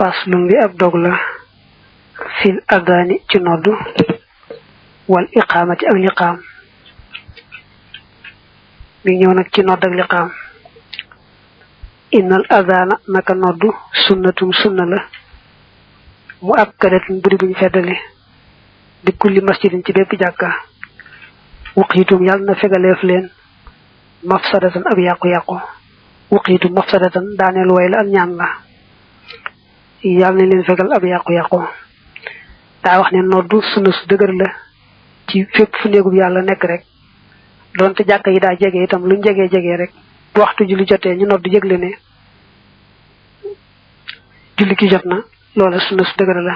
faslun bi ab dog la fil adani ci noddu wal iqamati ak liqam mi ñew nak ci nodd ak liqam innal adana naka noddu sunnatun sunna la mu akkadatun buri buñ feddali di kulli masjidin ci bépp jàkka waqiitum yàlla na fegaleef leen mafsadatan ab yàqu-yàqu waqiitum mafsadatan daaneel way la ak ñaan la yàlla na leen fegal ab yàqu-yàqu daa wax ne noddu sunna su dëgër la ci fépp fu néegub yàlla nekk rek doonte jàkka yi daa jege itam luñ jege rek bu waxtu julli jotee ñu noddu yëgle ne julli ki jot na loola sunna su dëgër la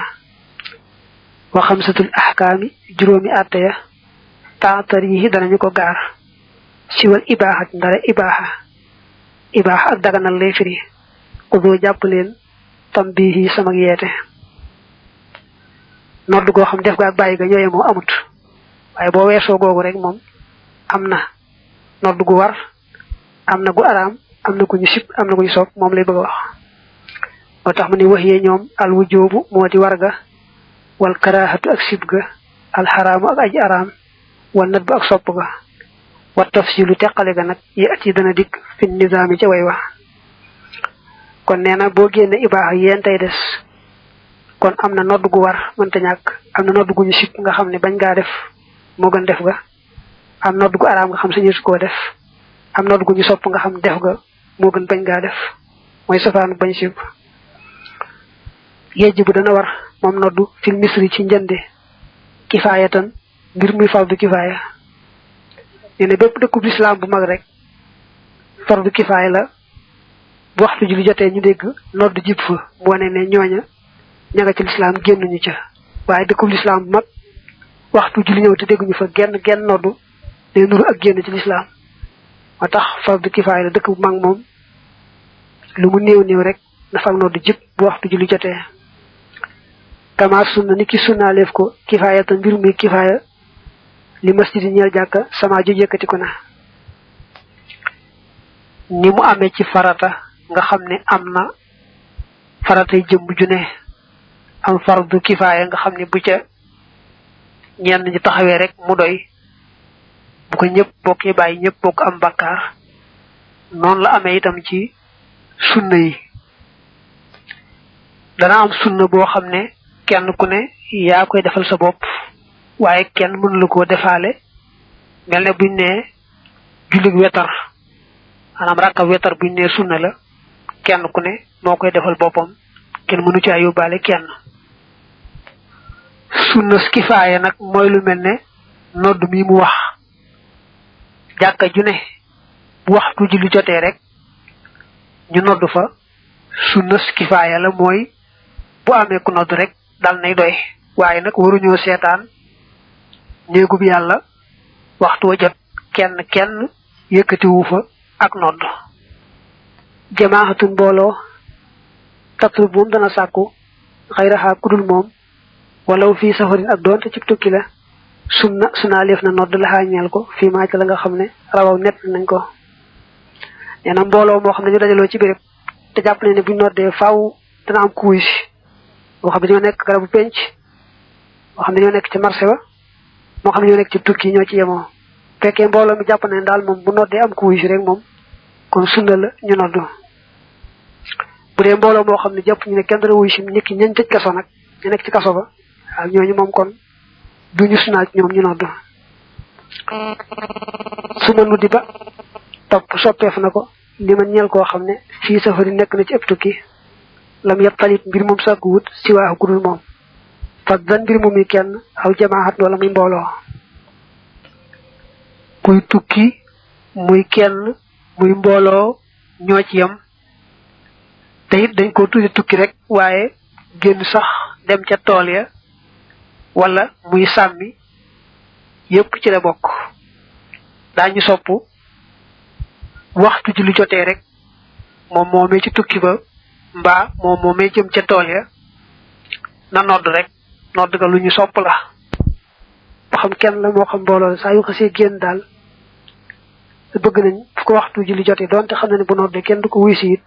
wa xamsatul ahkaami juróomi àtte ya taatar yi danañu ko gaar siwal ibaaxat ndara ibaaxa ak daganal lay firi xudoo jàpp leen tambihi sama yeete nodd goo xam def ga ak bàyyi ga ñooye moo amut waaye boo weesoo googu rek moom am na nodd gu war am na gu araam am na ku ñu sib am na ku ñu sopp moom lay bëgg a wax moo tax mu ne wax yee ñoom al wujoobu moo di war ga wal karaahatu ak sib ga al xaraamu ak aji araam wal nat bu ak sopp ga wa tafsilu teqale ga nag yi at yi dana dikk fi nizaami ca way wax kon nee na boo génne ibaaxa yéen tey des kon am na nodd gu war mënta ñàkk am na nodd gu ñu sib nga xam ne bañ ngaa def moo gën def ga am nodd gu araam nga xam sañu su koo def am nodd gu ñu sopp nga xam def ga moo gën bañ ngaa def mooy safaanu bañ sib yejj bu dana war moom noddu fil misri ci njënde kifaayatan mbir muy fardu kifaaya nee na bépp dëkkub lislaam bu mag rek fardu kifaaya la bu waxtu julli jotee ñu dégg nodd jib fa mu wane ne ñooña ña nga ci lislaam génnuñu ca waaye dëkkub lislaam bu mag waxtu julli ñëw te dégguñu fa genn noddu day nuru ak génn ci lislaam moo tax fardu kifaaya la dëkk bu mag moom lu mu néew rek na fa noddu jib bu waxtu julli jotee kama sunna ni ki sunnaaleef ko kifaaya ta mbir muy kifaaya li masjid yi ñeel jàkka sama ju yëkkati ko na ni mu amee ci farata nga xam ne am na faratay jëmm ju ne am fardu kifaaya nga xam ne bu ca ñenn ñi taxawee rek mu doy bu ko ñëpp bokkee bàyyi ñëpp bokk am bakkaar noonu la amee itam ci sunna yi dana am sunna boo xam ne kenn ku ne yaa koy defal sa bopp waaye kenn mënu la koo defaale mel ne buñ ne jullig wetar maanaam rakka wetar buñ ne sunna la kenn ku ne moo koy defal boppam kenn mënu ci yóbbaale kenn sunna kifaaya nag mooy lu mel ne nodd mi mu wax jàkka ju ne bu waxtu julli jotee rek ñu nodd fa sunna kifaaya la mooy bu amee ku nodd rek dal nay doy waaye nag waruñoo seetaan néegub yàlla waxtu wa jot kenn yëkkatiwu fa ak nodd jamaaxatun mbooloo tatlub moom dana sàkku xayraxaa kudul moom walaw fii safarin ak doonte ci tukki la sunna leef na nodd la xaañeel ko fii maa ci la nga xam ne rawaw nett nañ ko nee na mbooloo moo xam ne ñu dajaloo ci béréb te jàpp ne buñ noddee faaw dana am kuuy si moo xam ne ñoo nekk garabu penc moo xam ne ñoo nekk ci marché ba moo xam ne ñoo nekk ci tukki ñoo ci yemoo fekkee mbooloo mi jàpp ne daal moom bu noddee am ku wuy si rek moom kon sunna la ñu noddu bu dee mbooloo moo xam ne jàpp ñu ne kenn dara wuy si nit ki ñañ tëj kaso nag ñu nekk ci kaso ba waaw ñooñu moom kon duñu sunnaal ñoom ñu noddu su ma nuddi ba topp soppeef na ko li ma ñeel koo xam ne fii safari nekk na ci ëpp tukki lam yat talit mbir moom sàkku wut si waaxu gudul moom fas dan mbir moom yi kenn aw jamaaxat wala muy mbooloo kuy tukki muy kenn muy mbooloo ñoo ci yam te it dañ ko tudde tukki rek waaye génn sax dem ca tool ya wala muy sàmmi yépp ci la bokk daañu sopp waxtu ji lu jotee rek moom moomee ci tukki ba mbaa moom moomee jëm ca tool ya na nodd rek nodd ga lu ñu sopp la moo xam kenn la moo xam mbooloo saa yu xasee génn daal bëgg nañ fu ko waxtu julli jotee doonte xam na ne bu noddee kenn du ko wuy si it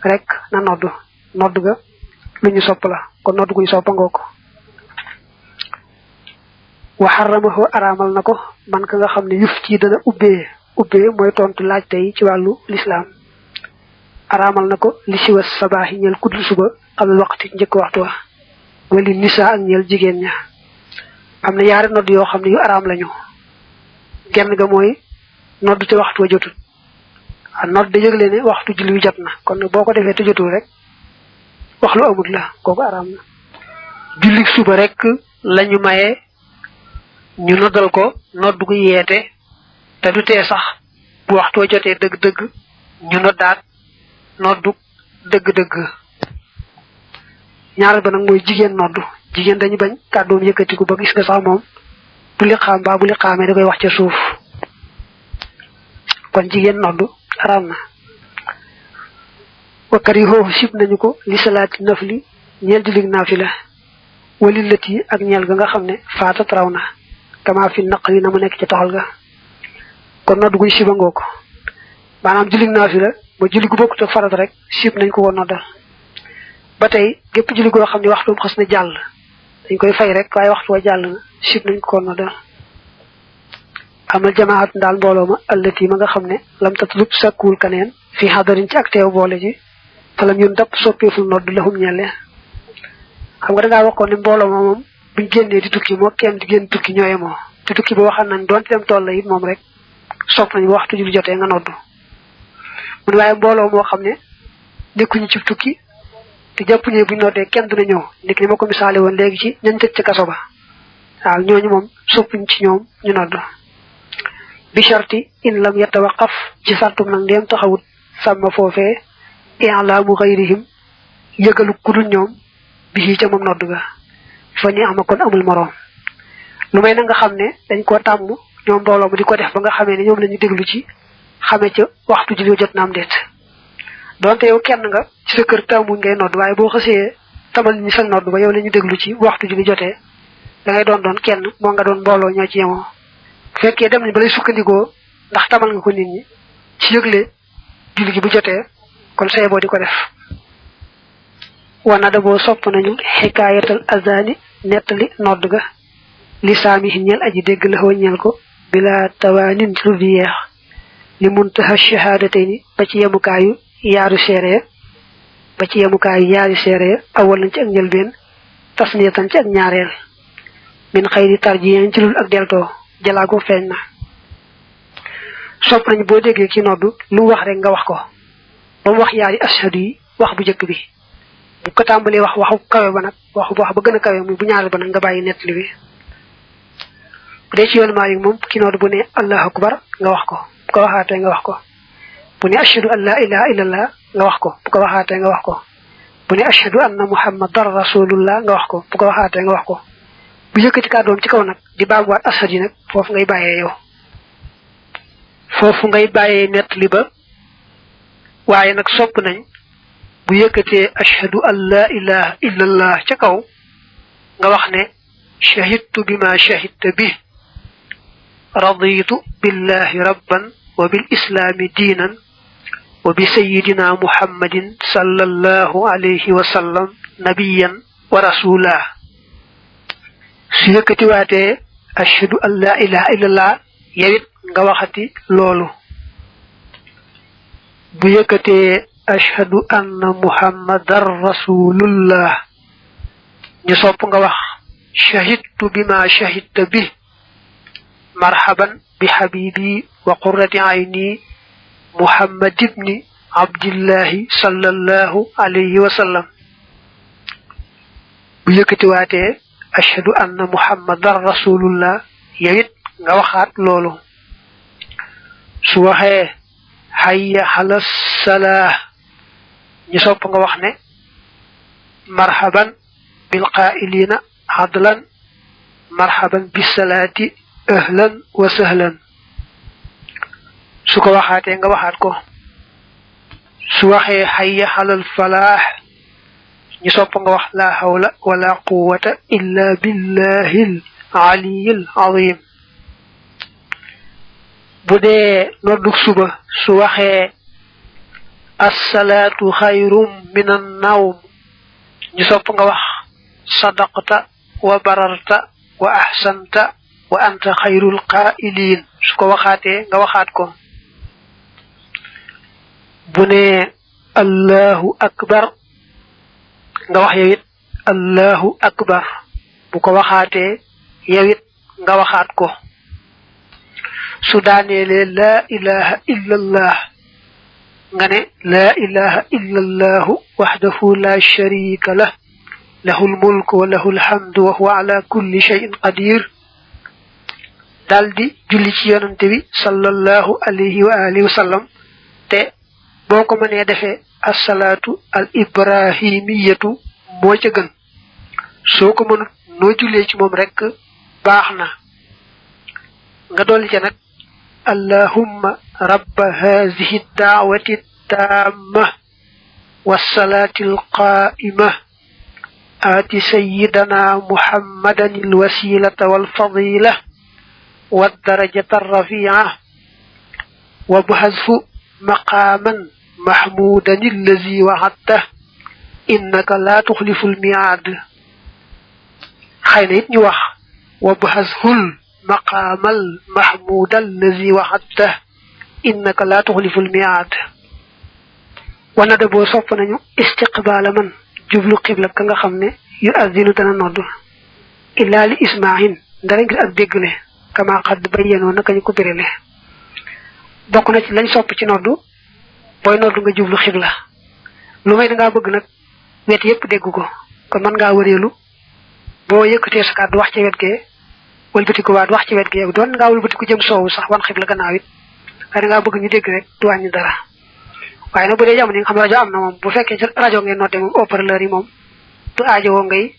rek na nodd ga lu ñu sopp la kon nodd guñ soppa ngoo ko wa haramahu aramal nako man ka nga xamne yuf ci dana ubbe moy tontu laaj tay ci walu l'islam aramal nako li ci was sabah ñel kudul suba xam waxti ñeek waxtu wa wali nisa ak ñel jigen ña amna yaari nodd yo xamne yu aram lañu genn ga moy nodd ci waxtu wa jotul a nodd de yegle ne waxtu julli jotna kon boko defé te jotul rek wax lu amul la koku aram na julli suba rek lañu maye ñu noddal ko nodd gu yété té du té sax bu waxtu joté deug deug ñu noddaat noddu deug deug ñaar ba nak moy jigen noddu jigen dañu bañ kaddoom yëkëti ko ba gis nga sax mom bu li xam ba bu li xamé da koy wax ci suuf kon jigen noddu aram na wa kariho sib nañu ko li salati nafli ñel di lig nafila walilati ak ñel ga nga xamne faata trawna kama fi naqli na mu nek ci taxal ga kon noddu guy siba ngoko manam julig nafila ba julig gu bokku tok farat rek sib nañ ko won noddal batay gep julig go xamni waxtu xass na jall dañ koy fay rek way waxtu wa jall na sib nañ ko noddal amal jamaat dal mbolo ma allati ma nga xamne lam tatlub sakul kanen fi hadarin ci ak teew boole ji falam yun dap soppeful nodd lahum ñale xam nga da nga waxon ni mbolo mom buñu génné di tukki mo kenn di génn tukki ñoy mo ci tukki bo waxan nañ doon dem toll yi mom rek sopp nañ waxtu julli joté nga noddu mu waye mbolo mo xamné nekkuñu ci tukki te japp ñe buñu noddé kenn dina ñëw nek ni mako misalé won légui ci ñan tecc ci kasso ba waaw ñoñu mom soppuñ ci ñoom ñu noddu bi sharti in lam yatawaqqaf ci sartum nak dem taxawut sama fofé i'lamu ghayrihim yegalu kudul ñoom bi ci mom noddu ga fa ni am kon amul morom lu may na nga xamne dañ ko tam ñoom mbolo mu diko def ba nga xamé ni ñoom lañu déglu ci xamé ci waxtu julli jot naam det donte yow kenn nga ci sa kër tamu ngay nodd waye bo xasse tamal ni sa nodd ba yow lañu déglu ci waxtu julli joté da ngay don kenn mo nga don mbolo ñoo ci yemo fekke dem ni balay sukkandiko ndax tamal nga ko nit ñi ci yeglé julli gi bu joté kon sey bo diko def wana da bo sopp nañu hikayatul azani netali nodd ga li sami ñel aji dégg la ho ñel ko bila tawanin lu yeex li muntaha shahadatayn ba ci yamukaayu yaaru séré ba ci yamukaayu yaari séré awal nañ ci ak ñel ben tasniyatan ci ak ñaarel min khayri tarjiyan ci lul ak delto jalago feñna sopp nañ bo déggé ci noddu lu wax rek nga wax ko ba wax yaari ashhadu wax bu jëk bi bu ko tambali wax waxu kawé ba nak wax ba gëna kawé muy bu ñaaral ba nak nga bayyi netli bi bu dé ci yoon malik mom ki noddu bu né allahu akbar nga wax ko waxaté nga wax ko bu né ashhadu an la ilaha illallah nga wax ko bu ko waxaté nga wax ko bu né ashhadu anna muhammadar rasulullah nga wax ko bu ko waxaté nga wax ko bu yëkëti ka doom ci kaw nak di bagu wat ashhadu nak fofu ngay bayé yow fofu ngay bayé netli ba waye nak sopp nañ bu yëkëté ashhadu an la ilaha illallah ci kaw nga wax né shahidtu bima shahidta bi raditu billahi rabban wa bil islam dinan wa bi sayyidina muhammadin sallallahu alayhi wa sallam nabiyyan wa rasula su yëkëti waté ashhadu an la ilaha illallah yewit nga waxati lolu bu yëkëté ashhadu anna muhammadar rasulullah ñu sopp nga wax shahidtu bima shahidta bi marhaban bi habibi wa qurrati ayni muhammad ibn abdullah sallallahu alayhi wa sallam bu yëkëti waté ashhadu anna muhammadar rasulullah yewit nga waxat lolu su waxé hayya ala salah ñu sopp nga wax ne marhaban bil qa'ilina adlan marhaban bis salati ahlan wa sahlan su ko waxate nga waxat ko su waxe hayya halal falah ñu sopp nga wax la hawla wala quwwata illa billahil aliyyil azim budé noddu suba su waxe as-salatu khayrum minan nawm ñu sopp nga wax sadaqta wa bararta wa ahsanta wa anta khairul qailin su ko waxate nga waxat ko bu ne allahu akbar nga wax yewit allahu akbar bu ko waxate yewit nga waxat ko su daanele la ilaha illa allah nga ne la ilaha illa allah wahdahu la sharika lah lahul mulku wa lahul hamdu wa huwa ala kulli shay'in qadir daldi julli ci yonante bi sallallahu alayhi wa alihi wa sallam te boko mané defé as-salatu al-ibrahimiyatu mo ci gën soko mënu no julé ci mom rek baxna nga doli ci nak allahumma rabb hadhihi ad-da'wati at-tammah was-salati al-qa'imah ati sayyidana muhammadan al-wasilata wal-fadilah wad-darajata ar-rafi'ah wa bihazfu maqaman mahmudan alladhi wa'adta innaka la tukhlifu al-mi'ad xeyna it ñu wax wa bihazhul maqamal mahmud alladhi wa'adta innaka la tukhlifu al-mi'ad wana da bo sopp nañu istiqbala man jublu qibla ka nga xamne yu azinu dana noddu illa li isma'in dara ngir ak deggle kama qad bayyano naka ñu ko birele bokku na ci lañ sopp ci noddu boy noddu nga jublu qibla lu may da nga bëgg nak wet yépp déggu ko kon man nga wëreelu bo yëkëté sa kaddu wax ci wet ge wëlbati ko waat wax ci wet ge doon nga wëlbati ko jëm soowu sax wan qibla gannaaw it da nga bëgg ñu dégg rek du wañu dara waye nak bu dé jamono xam rajo am na mom bu fekkee ci rajo ngeen noté mom haut-parleur yi mom du aajo wo ngay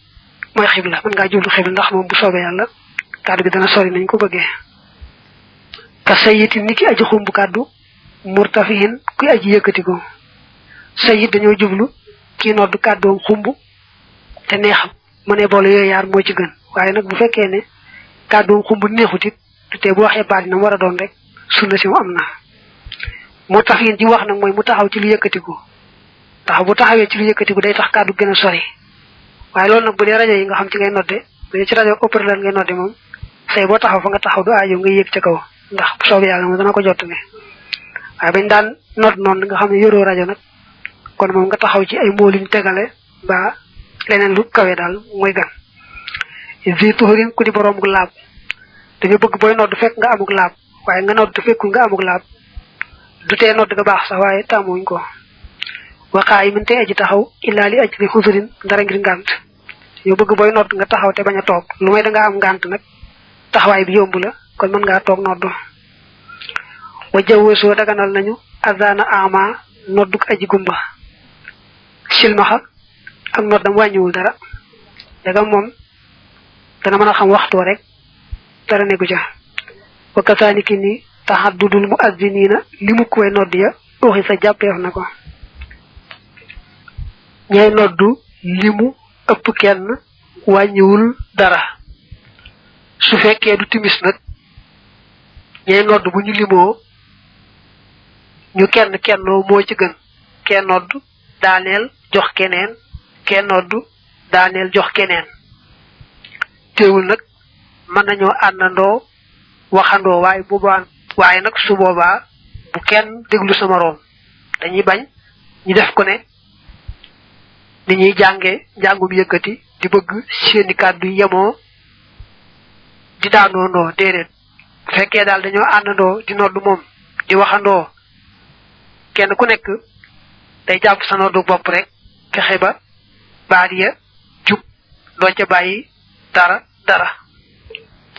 moy qibla man nga jublu qibla ndax mom bu soobé yalla kaddu gi dana sori nañ ko bëggé ka sayyiti niki aji xumbu kaddu murtafihin ku aji yëkëti ko sayyid dañoo jublu ki noddu kaddu xumbu te neexam mané bolé yoy yar mo ci gën waye nak bu fekkee ne kaddu xumbu neexutit té bu waxé baat na wara doon rek sunna ci amna murtafihin di wax nak moy mu taxaw ci lu yëkëtiku taxaw bu taxawé ci lu yëkëtiku day tax kaddu gëna sori waye lool nak bu dé radio yi nga xam ci ngay noddé bu ci radio haut-parleur ngay noddé mom say bo taxaw fa nga taxaw du aajo nga yëk ci kaw ndax bu soobé yalla mo dana ko jottane waye bañ daan nodd non nga xam ne yoro radio nak kon mom nga taxaw ci ay mooluñ tégalé ba leneen lu kawé dal moy gan zi tuhurin ku di borom gu laab dañu bëgg boy nodd fekk nga amuk laab waye nga nodd fekkul nga amuk laab du té nodd ga baax sax waye tamuñ ko wa qa'imin té aji taxaw illa li ajri huzurin dara ngir ngant yo bëgg boy nodd nga taxaw té baña tok lu may da nga am ngant nak taxaway bi yombu la kon man nga tok nodd wa jawweso daganal nañu azana ama nodduk aji gumba silmaxa ak noddam wañuul dara daga mom dana mëna xam waxtu rek dara neegu ja wa kasaliki ni tahaddudul muazzinina limu ko way nodd ya waxi sa jàppeef nako ñay noddu limu ëpp kenn wañuul dara su fekkee du timis nak ñay noddu bu ñu limo ñu kenn kennoo mo ci gën kenn noddu daanel jox keneen kenn noddu daanel jox keneen teewul nak man nañu andando waxando way bu baan waye nak su boba bu kenn deglu sama rom dañuy bañ ñu def ko ne ni ñuy jàngé jàngum yëkëti di bëgg seeni kaddu yemo di daano no déedéet fekkee daal dañoo àndandoo di noddu moom di waxandoo kenn ku nekk day jàpp sa noddu bopp rek fexe ba baadiya jub doo ca bàyyi dara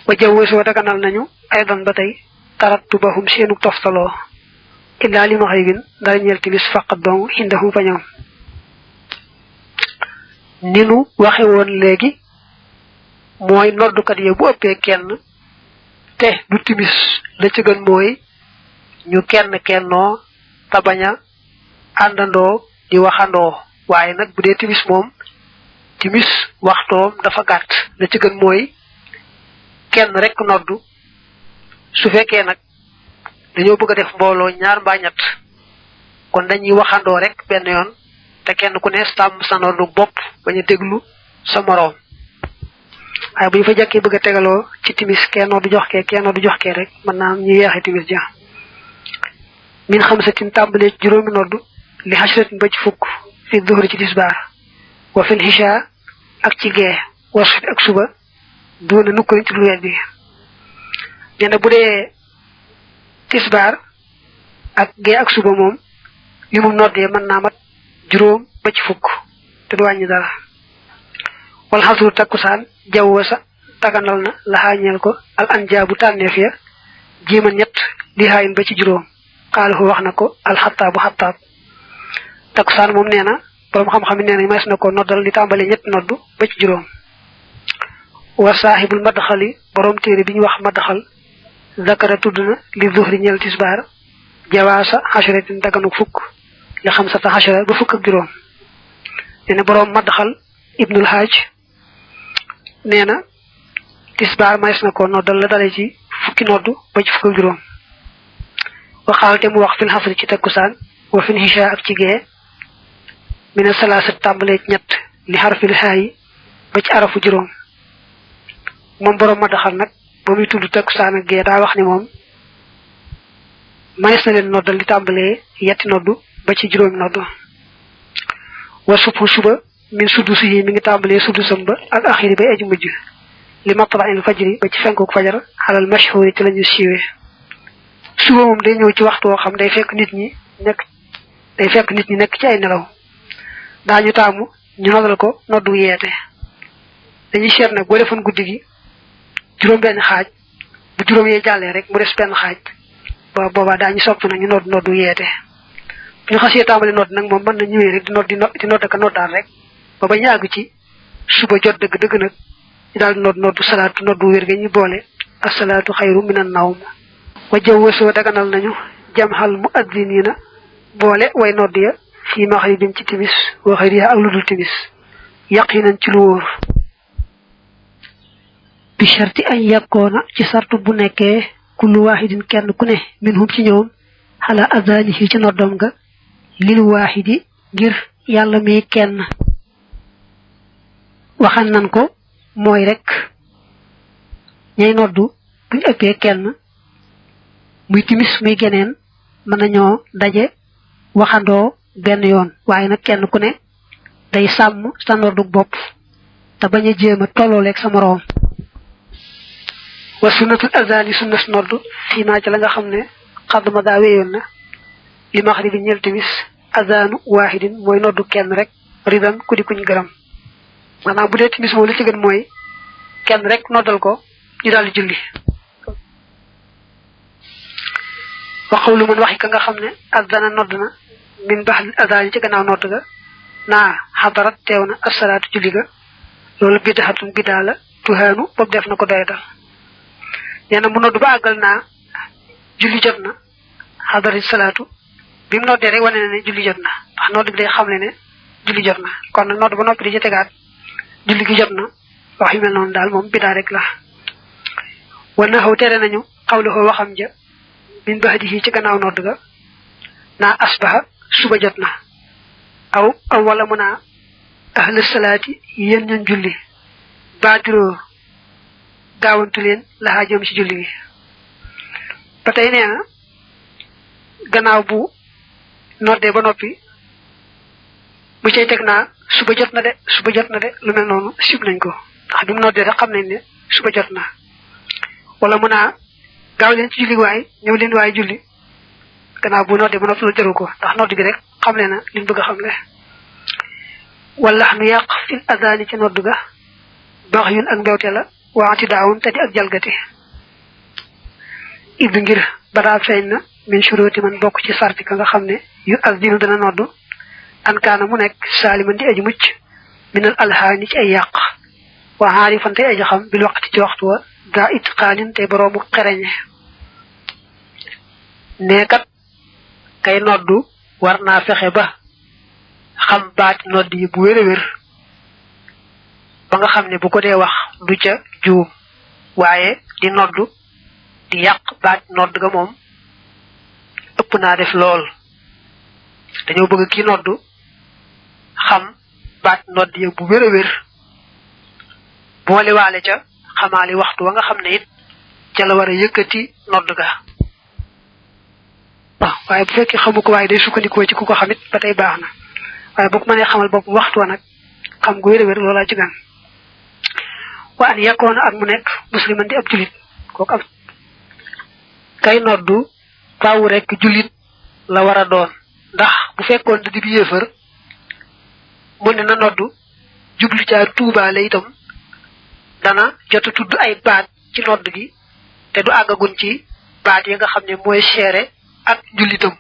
wa jawweesoo daganal nañu ay don ba tey tarattubahum seenu toftaloo illaa li maxribin dara ñeel timis faqat dong indahum fa ñoom ni nu waxe woon léegi mooy noddukat ya bu ëppee kenn te du timis la ci gën mooy ñu kenn kennoo ta baña àndandoo di waxandoo waaye nag bu dee timis moom timis waxtoom dafa gàtt la ci gën mooy kenn rek noddu su fekkee nag dañoo bëgg a def mbooloo ñaar mbaa ñett kon dañuy waxandoo rek benn yoon te kenn ku ne sàmm sa noddu bopp baña déglu sa morom ay buñ fa jàkkee bëgg tégaloo ci timis kenn noddu jox ke rek man na ñu yeexé timis ja min khamsatin tambalé juroomi noddu li hashratin ba ci fukk fi dhuhri ci tisbar wa fil hisha ak ci gee wasut ak suba doona nu ko ci lu wéddi ñene bu dé tisbar ak gee ak suba mom li mu noddé man na mat juroom ba ci fukk te du wañi dara wal hasru takusan jawwasa taganal na la hañel ko al anjabu tanef ya jima ñet li hayin ba ci juroom qalahu wax nako al khattabu khattab takusan mom neena borom xam xam neena mas nako noddal li tambale ñet noddu ba ci juroom wa sahibul madkhali borom téré biñu wax madkhal zakara tuduna li dhuhri ñel tisbar jawasa hashratin daganu fukk li khamsata hashara ba fukk ak juroom neena borom madkhal ibnul hajj neena tisbar mas nako noddal la dalé ci fukki noddu ba ci fukk ak juroom wa xalte mu wax fil hasr ci takusan wa fil hisha ak ci gee min salasat tambale ñet li harfil hay ba ci arafu juroom mom borom madaxal nak bo mi tuddu takusan ak gee da wax ni mom manes na len noddal li tambale yetti noddu ba ci juroom noddu wa sufu suba min sudusi mi ngi tambale sudusam ba ak akhiri bay aji mujj li matla'il fajri ba ci fenku fajar halal mashhuri ci lañu siwé suba mom day ñew ci waxtu wo xam day fekk nit ñi nek ci ay nelaw dañu taamu ñu noddal ko noddu yété dañuy xéer nak bo defon guddigi juroom ben xaaj bu juroom yé jallé rek mu dess ben xaaj boba dañu sopp na ñu noddu yété ñu xassé tambali nodd nak mom man na ñëwé rek di nodd ka noddal rek ba ñaag ci suba jot deug deug nak ñu dal noddu salatu noddu wër ga ñi bolé as-salatu khairu minan nawm wa jawwasu daganal nañu jamhal muadhdhinina bolé way noddu ya fi maghribin ci timis wa khayriha ak ludul timis yaqinan ci lu wor bi sharti ay yakona ci sartu bu nekké kullu wahidin kenn ku ne minhum ci ñoom hala adhanihi ci noddom ga lil wahidi ngir yalla mi kenn waxan nan ko moy rek ñay noddu buñ ëppé kenn muy timis muy geneen man nañoo daje waxando ben yoon waye nak kenn ku ne day sam sa noddu bop ta baña jema tololek sa morom wa sunnatul azani sunnat noddu fi ma ci la nga xamne xaduma da wéyon na li maghribi ñel timis azanu wahidin moy noddu kenn rek ridan ku di kuñ gëram manam bu dé timis mo li ci gën moy kenn rek noddal ko ñu dal julli wa qawlu man waxi ka nga xamne azana nodduna min bahl azan ci gannaaw nodd ga na hadarat teewna as-salatu julli ga lolu bid'atun bidala tuhanu bob def nako doydal neena mu noddu ba agal na julli jotna hadarat salatu bim noddé rek wone ne julli jotna wax nodd bi day xamle ne julli jotna kon nodd ba noppi di ci tegaat julli gi jotna wax yu mel non dal mom bida rek la wana haw tere nañu qawluhu waxam ja min bahdihi ci gannaaw nodd ga na asbaha suba jotna aw wala muna ahli salati yeen ñan julli badiro gawantu len la jëm ci julli gi patay neena gannaaw bu noddé ba nopi bu cey tek na suba jotna de lu mel nonu sib nañ ko tax bimu noddé rek xam nañ ne suba jotna wala muna gaaw len ci julli way ñew len way julli gannaaw bu noddé ba nopi lu jëru ko tax nodd gi rek xam leena liñ bëgg xam le wala nu yaq fil adani ci nodd ga bax yun ak mbewte la waati daawun tadi ak jalgati ibn ngir bara feñna min shuruti man bokku ci sarti ka nga xamne yu azdinu dana noddu an kana mu nek saliman di aji mucc min al alhani ci ay yaq wa harifan tay aji xam bil waqti ci waxtu wa da itqanin tay boromu xereñe nekat kay noddu warna fexé ba xam baat nodd yi bu wéré wér ba nga xamne bu ko dé wax du ca juum waye di noddu di yaq baat nodd ga mom ëpp na def lool dañu bëgg ki noddu xam baat nodd ya bu wér a wér boole waale ca xamaali waxtu wa nga xam ne it ca la war a yëkkati nodd ga waaye bu fekkee xamu ko waaye day sukkandikoo ci ku ko xamit ba tey baax na waaye bu ko mënee xamal bopp waxtu wa nag xam gu wér a wér loolaa ci gan wa an yakkoona ak mu nekk musliman di ab julit kooku am kay noddu faaw rek julit la war a doon ndax bu fekkoon di bi yéefar mu ne na noddu jublu caa tuubaale itam dana jot a tudd ay baat ci nodd gi te du àggagun ci baat yi nga xam ne mooy seere ak jullitam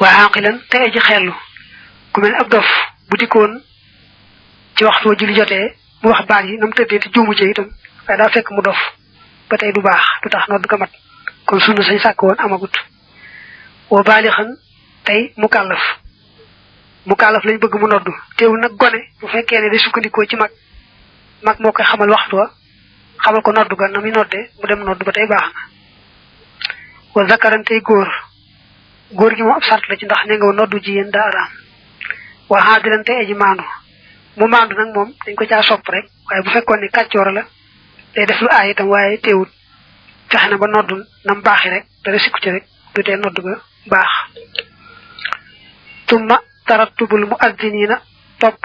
waa aqilan te aji xellu ku mel ab dof bu dikkoon ci waxtu julli jotee mu wax baat yi nam tëddee te juumu ci itam waaye daa fekk mu dof ba tey du baax du tax nodd ga mat kon sunna sañ sàkk woon amagut woo baali xan tey mu kàllaf lañ bëgg mu noddu teewul nag gone bu fekkee ne day sukkandikoo ci mag moo koy xamal waxtu wa xamal ko noddu ga na muy nodde mu dem noddu ba tey baax na wa zakaran tey góor gi moom ab sart la ci ndax ne nga noddu jigéen daa araam wa haadiran tey aji maandu mu maandu nag moom dañ ko caa sopp rek waaye bu fekkoon ne kàccoor la day def lu aay itam waaye teewul fexe na ba noddu nam baaxi rek dara sikku ci rek du tee noddu ga baax tumma tarattubul muaddiniina topp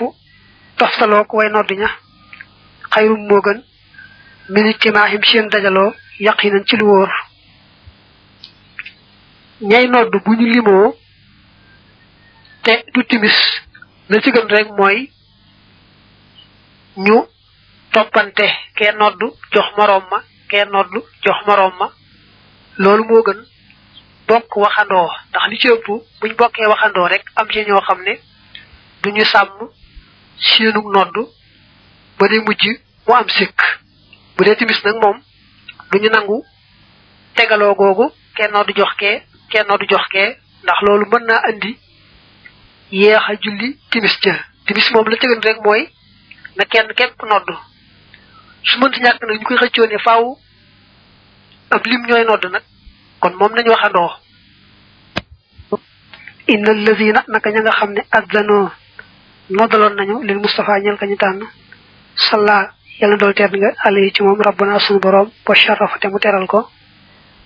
toftaloo ko way noddu ña xayrum moo gën min ijtimaahim seen dajaloo yaqinan ci lu wóor ñay noddu bu ñu limoo te du timis la ci gën rek mooy ñu toppante kee noddu jox moroom ma kee noddu jox moroom ma loolu moo gën bokk waxandoo ndax li ci ëpp buñ bokkee waxandoo rek am ci ñoo xam ne duñu sàmm seenug noddu ba day mujj mu am sikk bu dee timis nag moom duñu nangu tegaloo googu kenn noddu jox kee kenn noddu jox kee ndax loolu mën naa andi yéex a julli timis ca timis moom la tëgan rek mooy na kenn képp noddu su mënti ñàkk nag ñu koy xëccoo ne faaw ab lim ñooy noddu nag kon moom nañu waxandoo inna allazina naka ña nga xam ne azzanoo noddaloon nañu lil Mustafa ñel ka ñu tànn salla yàlla dool tedd nga alayhi ci moom rabbana sunu boroom wa sharafa te mu teral ko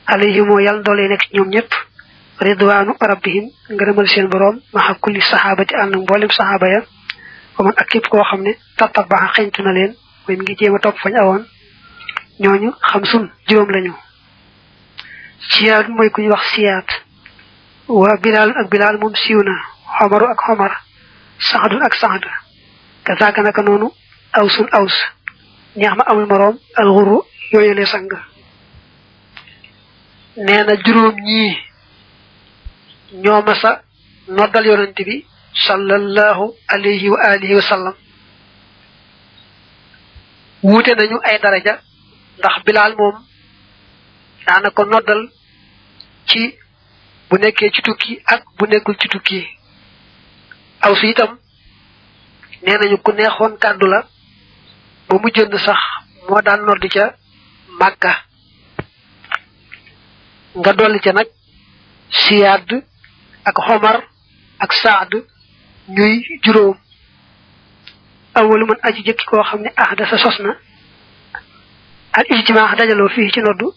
alayhi moo yàlla doolee nekk ci ñoom ñëpp ridwaanu rabbihim ngërëmal seen boroom maxa kulli saxaabati ànd ak mboolem saxaaba ya wa man ak képp koo xam ne tattabaxa xeñtu na leen mooy mi ngi jéem a topp fañ awoon ñooñu xam sun juróom lañu siyaat mooy ku ñu wax siyaat wa bilaal ak bilaal moom siiw na xomaru ak xomar saxdun ak saxd kazaaka naka noonu awsun aws ñeex ma amul moroom alxuru yooyu le sang nee na juróom ñii ñoo masa noddal yonent bi sallallahu alayhi wa alihi wa sallam wuute nañu ay daraja ndax bilaal moom daana ko noddal ci bu nekkee ci tukki ak bu nekkul ci tukki awsu itam nee nañu ku neexoon kàddu la ba mu jënd sax moo daan nodd ca Màkka nga dolli ca nag siyaad ak xomar ak saad ñuy juróom awalu man aji jëkki koo xam ne da sa sos na al ijtimaa dajaloo fii ci noddu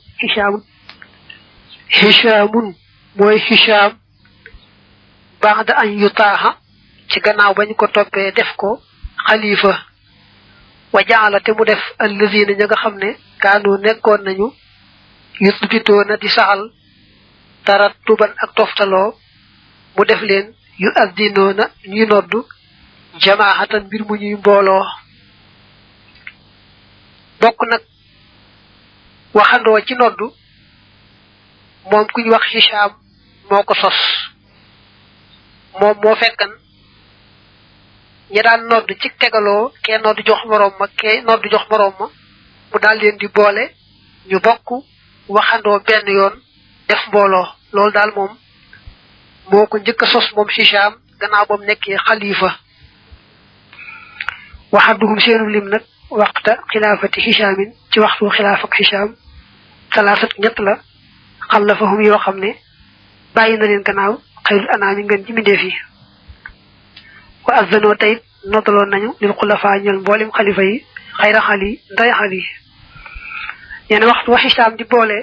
Hishaamun mooy Hishaam ba'da an yutaaxa ci gannaaw bañ ko toppee def ko xalifa wa jaala te mu def allazina ña nga xam ne kaanu nekkoon nañu yusbitoona di saxal tarattuban ak toftaloo mu def leen yu addinoona ñuy noddu jamaahatan mbir mu ñuy mbooloo bokk nag waxandoo ci noddu moom ku ñu wax Hishaam moo ko sos moom moo fekkan ñi daan nodd ci tegaloo kee nodd jox moroom ma kee nodd jox moroom ma mu daal leen di boole ñu bokk waxandoo benn yoon def mbooloo loolu daal moom moo ko njëkk a sos moom Hishaam gannaaw ba mu nekkee xalifa waxaduhum seenu lim nag waxta xilaafati Hishaamin ci waxtu xilaaf ak Hishaam salaasat ñett la xallafahum yoo xam ne bàyyi na leen gannaaw xayrul anaami ngeen ci mbindeef yi wa azanoo tayit noddaloon nañu lil xulafa ñel mboolem xalifa yi xayra xali nday xali ñene waxi saam di boole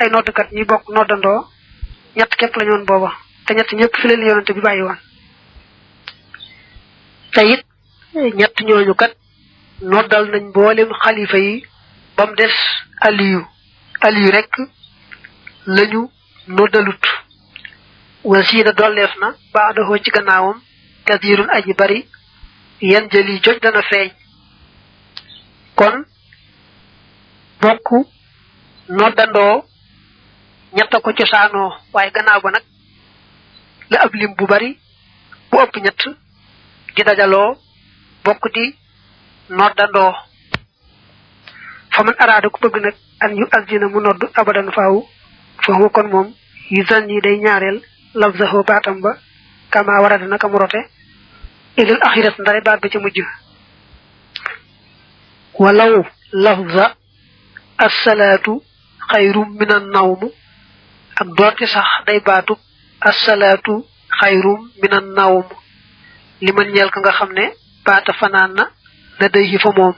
ay noddkat ñi bokk noddandoo ñett képp la ñoon booba te ñett ñëpp fi leen yonante bi bàyyi woon tayit ñett ñooñu kat noddal nañ mboolem xalifa yi ba mu des aliyu rek lañu noddalut wasiida dolleef na baadahoo ci gannaawam kasirun aji bari yan jëli joj dana feeñ kon bokk noddandoo ñett ko cosaanoo waaye gannaaw ba nag la ab lim bu bari bu ëpp ñett di dajaloo bokk di noddandoo fa man araada ku bëgg nag an yu azina mu nodd abadan faaw foofu kon moom yu zan yi day ñaareel lafzahu baatam ba kama warada naka mu rote ilal axirat ndare baat ba ca mujj walaw lafza assalaatu xayrum minan nawmu ak doonte sax day baatub assalaatu xayrum minan nawm li man ñeel ka nga xam ne baata fanaan na day fa moom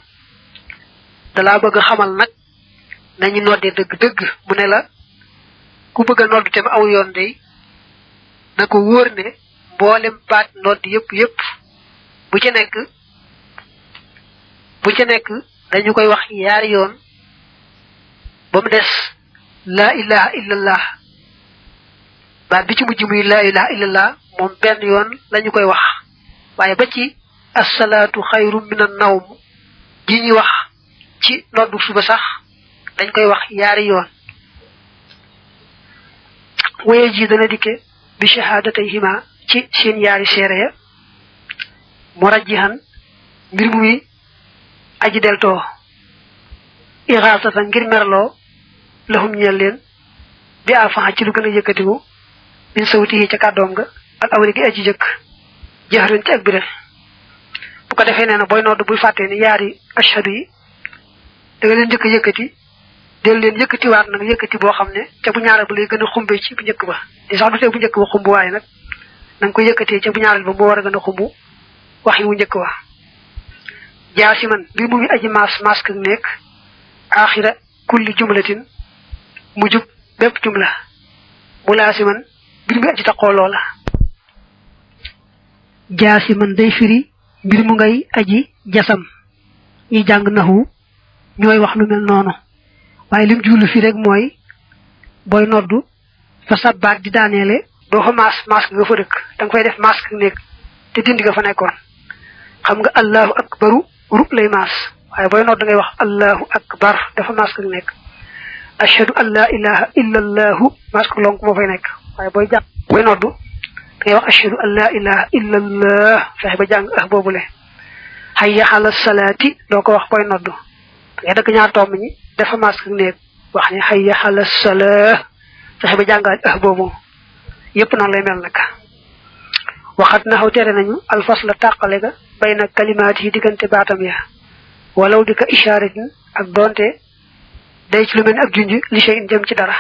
dalaa bëgg xamal nag nañu noddee dëgg-dëgg mu ne la ku bëgg a nodd te mu aw yoon day na ko wóor ne mboolem baat nodd yëpp bu ca nekk dañu koy wax yaari yoon ba mu des laa ilaha illallah baat bi ci mujj muy laa ilaha illallah moom benn yoon lañu koy wax waaye ba ci assalaatu xayru minan nawm ji ñuy wax ci noddu suba sax dañ koy wax yaari yoon waye ji dana dikke bi shahadatayhima ci seen yaari seere ya murajjihan mbir muy aji deltoo ixaasatan ngir merloo lahum ñeel leen bi afaxa ci lu gën a yëkkatiku min sawti yi ca kàddoom nga ak awri gi aji jëkk jëxëran ci ak biral bu ko defee nee na booy nodd bul fàttee ni yaari ashhadu yi da nga leen njëkk a yëkkati del leen yëkkatiwaat nag yëkkati boo xam ne ca bu ñaareel ba lay gën a xumbe ci bu njëkk ba di sax du tee bu njëkk ba xumb waaye nag na nga ko yëkkatee ca bu ñaareel ba moo war a gën a xumb wax yi wu njëkk wa jaasiman bi mu ngi aji maas ak nekk axira kulli jumlatin mu jub bépp jumla mulaasiman mbir mu aji taqoo loola jaasiman day firi mbir mu ngay aji jasam ñi jàng naxu ñooy wax lu mel noonu waaye lim juulu fi rek mooy booy noddu fa sa baat di daaneele doo fa maas nga fa dëkk danga fay def maas ak nekk te dindi nga fa nekkoon xam nga allahu akbaru rub lay maas waaye booy nodd ngay wax allahu akbar dafa maas ak nekk ashhadu an la ilaha illa allahu maas ko lonk moo fay nekk waaye booy noddu ngay wax ashhadu an la ilaha illa allah fexe ba jàng boobule hayya ala salaati doo ko wax booy noddu ngay dëkk ñaar tomb ñi dafa maas ak nekk wax ne hayya ala salaa fexe ba jàngaat boobu yépp noonu lay mel nag waxat na xaw tere nañu alfas la tàqale ga bay na kalimaat yi diggante baatam ya walaw di ko ishaaratin ak doonte day ci lu mel ni ak junj li sey in jëm ci dara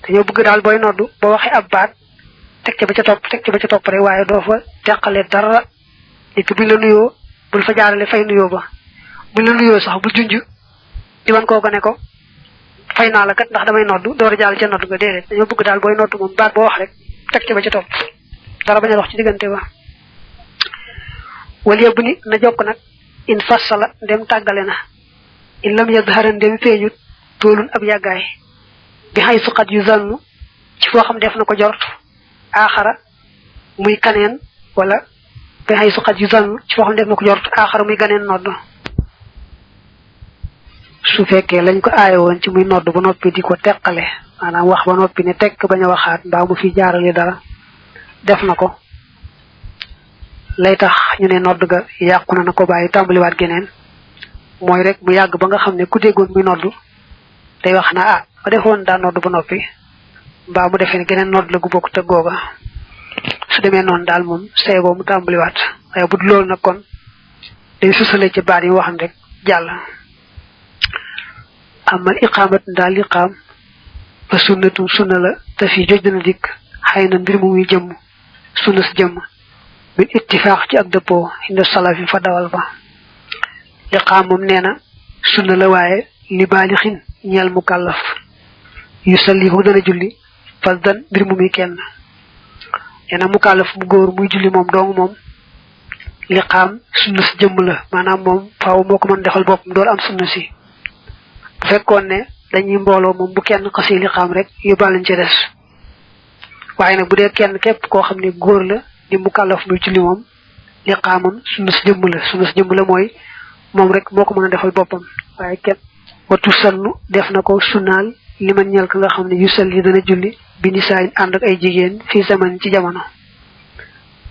dañoo bëgg daal booy noddu boo waxee ab baat teg ca ba ca topp rek waaye doo fa teqale dara et buñ la nuyoo bul fa jaarale fay nuyoo ba buñ la nuyoo sax bu junj di wan kooku ne ko fay naa la kat ndax damay noddu door a jàll ca noddu nga déedéet dañoo bëgg daal booy noddu moom baat boo wax rek teg ca ba ca topp dara bañ a dox ci diggante ba wal yëbb ni na jokk nag in fassala ndem tàggale na in lam yazhara ndem feeñut toolun ab yàggaay bi xay suqat yu zannu ci foo xam def na ko jort aaxara muy kaneen wala bi xay suqat yu zannu ci foo xam def na ko jort aaxara muy ganeen nodd su fekkee lañ ko aaye woon ci muy nodd ba noppi di ko teqale maanaam wax ba noppi ne tekk bañ a waxaat mbaa mu fi jaarale dara def na ko lay tax ñu ne nodd ga yàqu na ko bàyyi tàmbaliwaat geneen mooy rek mu yàgg ba nga xam ne ku déggoon muy nodd day wax na ma defoon daa nodd ba noppi mbaa mu defee ne geneen nodd la gu bokk te googa su demee noonu daal moom seeboo mu tàmbaliwaat waaye bu dul loolu nag kon day susale ci baat yi waxan rek jàll amal iqaamat daal iqaam fa sunnatu sunna la te fii joj dana dikk xayna mbir mu muy jëm sunnas jëm bil ittifaq ci ak depo inda salafi fa dawal ba liqam mom neena sunna la waye li balikhin ñal mukallaf yusallihu dana julli fazdan mbir mu muy kenn yana mukallaf bu goor muy julli mom dong mom liqam sunna ci jëm la manam mom faaw moko man defal bopam dool am sunna ci bu fekkone dañuy mbolo mom bu kenn xasi liqam rek yobal ci dess waye nak bu de kenn kep ko xamni goor la di mukallaf muy julli mom liqamam sunna ci jëm la moy mom rek moko mëna defal bopam waye kenn watu sallu def nako sunal liman ñal ka nga xamni yusalli dana julli bi nisaay and ak ay jigen fi zaman ci jamono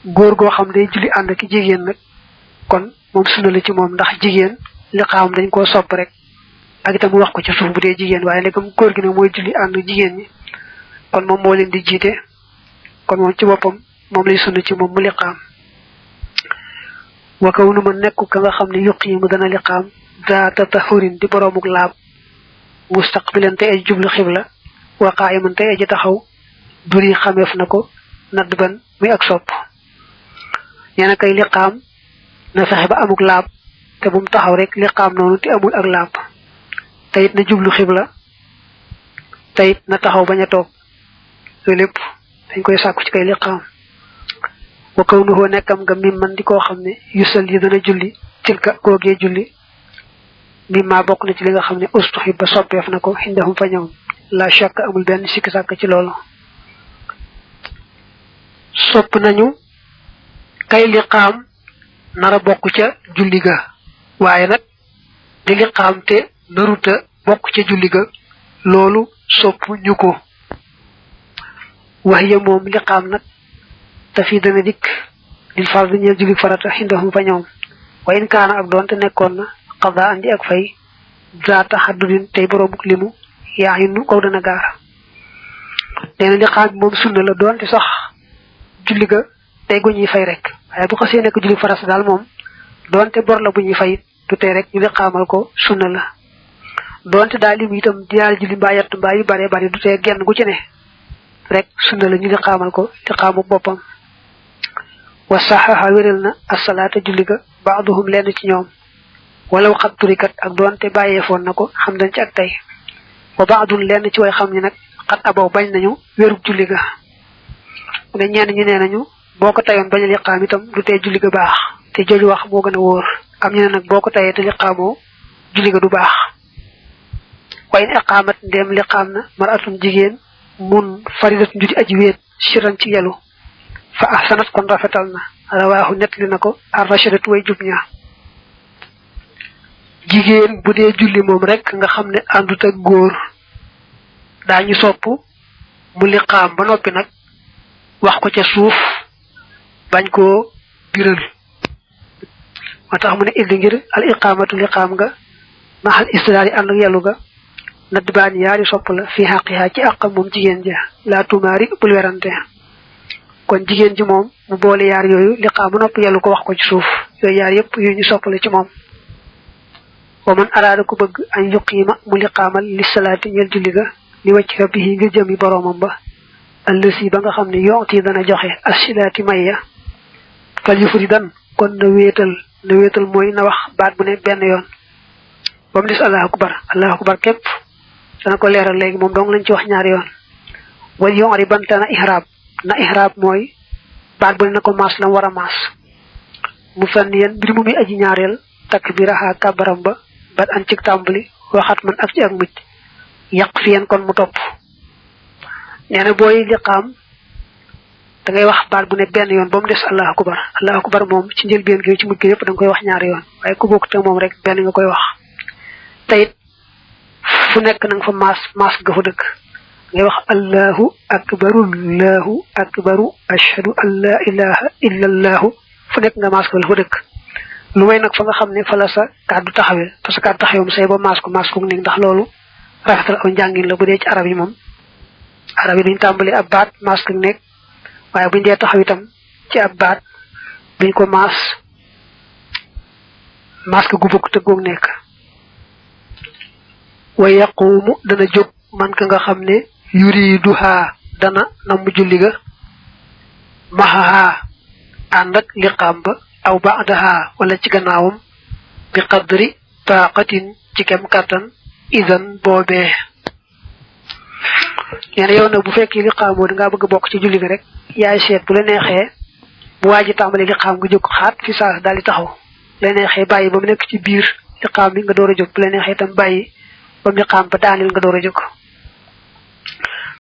goor go xam day julli and ak jigen nak kon mom sunna la ci mom ndax jigen liqam dañ ko sopp rek ak itam wax ko ci suuf bu dee jigen waye nekam goor gi nak moy julli and jigen ñi kon mom mo leen di jité kon mom ci bopam mom lay sunna ci mom mu liqam wa kawnu man nekku ka nga xamni yuqimu dana liqam da tatahurin di boromuk laab mustaqbilan tay jublu xibla wa qa'iman tay ji taxaw duri xamef nako nadban muy ak sopp ñana kay liqam na fexe ba amuk laab te bum taxaw rek liqam nonu ti amul ak laab tayit na jublu xibla tayit na taxaw baña tok lepp dañ koy sakku ci kay liqam wa kawnuhu nekam nga mim man diko xamne yusalli dana julli tilka goge julli mimma bok na ci li nga xamne ustuhibba soppef nako indahum fa ñew la shakka amul ben sik sak ci lolu sopp nañu kay liqam nara bokku ca julli ga waye nak di liqam te naruta bokku ca julli ga lolu sopp ñuko wahiya mom liqam nak tafi dana dik dil fard ñeel julli farata indahum fa ñew wa in kana ak donte nekkon na qada andi ak fay zaata haddudin tay borom limu ya yinu ko dana gar neena liqam mom sunna la donte sax julli ga tay goñi fay rek waye bu xasse nek julli farata dal mom donte bor la buñu fay du tay rek ñu liqamal ko sunna la donte dal limu itam dial julli mbayat mbay bare bare du tay genn gu ci ne rek sunna la ñu liqamal ko liqamu bopam wa sahaha wiralna as-salata julliga ba'dhum len ci ñoom walaw qaturikat ak donte baye fon nako xam dañ ci ak tay wa ba'dun len ci way xam ni nak xat abaw bañ nañu wëruk julliga ne ñen ñi nenañu boko tayon bañ liqam itam du tay julliga baax te joju wax mo gëna wóor am ñene nak boko tayé te liqamo julliga du baax way iqamat dem liqamna mar'atun jigen mun faridatun judi aji wet shiran ci yalu fa ahsanat kon rafetalna rawahu netli nako ar-rashidatu way jubnya jigen budé julli mom rek nga xamné andut ak goor dañu sopp mu liqam ba nopi nak wax ko ci suuf bañ ko biral motax mu ne indi ngir al iqamatu liqam nga mahal istidari and ak yalu ga nadban yaari sopp la fi haqiha ci aqam mom jigen ja la tumari bul werante kon jigen ji mom mu boole yaar yoyu liqam nopp yalu ko wax ko ci suuf yoy yaar yep yu ñu soppale ci mom wa man arada ku bëgg an yuqima mu liqamal li salati ñel julli ga li wacc rabbihi nga jëmi boromam ba allasi ba nga xamne yooti dana joxe as-silati mayya fal yufridan kon na wétal moy na wax baat bu ne ben yoon bam dis allahu akbar kep dana ko leral legi mom dong lañ ci wax ñaar yoon wal yori bantana ihrab moy baat bu ne ko mas lam wara mas mu fan yeen bir mu mi aji ñaarel takbiraha kabaram ba bat an ci tambali waxat man ak ci ak mucc yaq fi yeen kon mu top neena boy liqam da ngay wax baat bu ne ben yoon bam dess allahu akbar mom ci njël ben gi ci mujj yépp da nga koy wax ñaar yoon waye ku bokk te mom rek ben nga koy wax tayit fu nek nang fa mas ga fa deuk ngay wax allahu akbaru ashhadu an la ilaha illa allah fu nek nga mas ko fa deuk lu way nak fa nga xamne fa la sa kaddu taxawé parce que kaddu taxawum say ba mas ko nek ndax lolu rafetal aw jangine la bu dé ci arab yi mom arab yi duñ tambali ab baat mas ko nek waye buñ dé taxaw itam ci ab baat buñ ko mas ko gu bokk te gog nek wa yaqumu dana jog man ka nga xamne yuriduha dana nam julli ga mahaha andak liqam ba aw ba'daha wala ci gannaawum bi qadri taqatin ci kem katan idan bobé yana yow na bu fekk liqam mo nga bëgg bok ci julli ga rek yaay seet bu la nexé bu waji tambali liqam nga jokk xaat fi sa dali taxaw la nexé bayyi ba mu nek ci biir liqam bi nga doora jokk bu la nexé tam bayyi ba liqam ba daanil nga doora jokk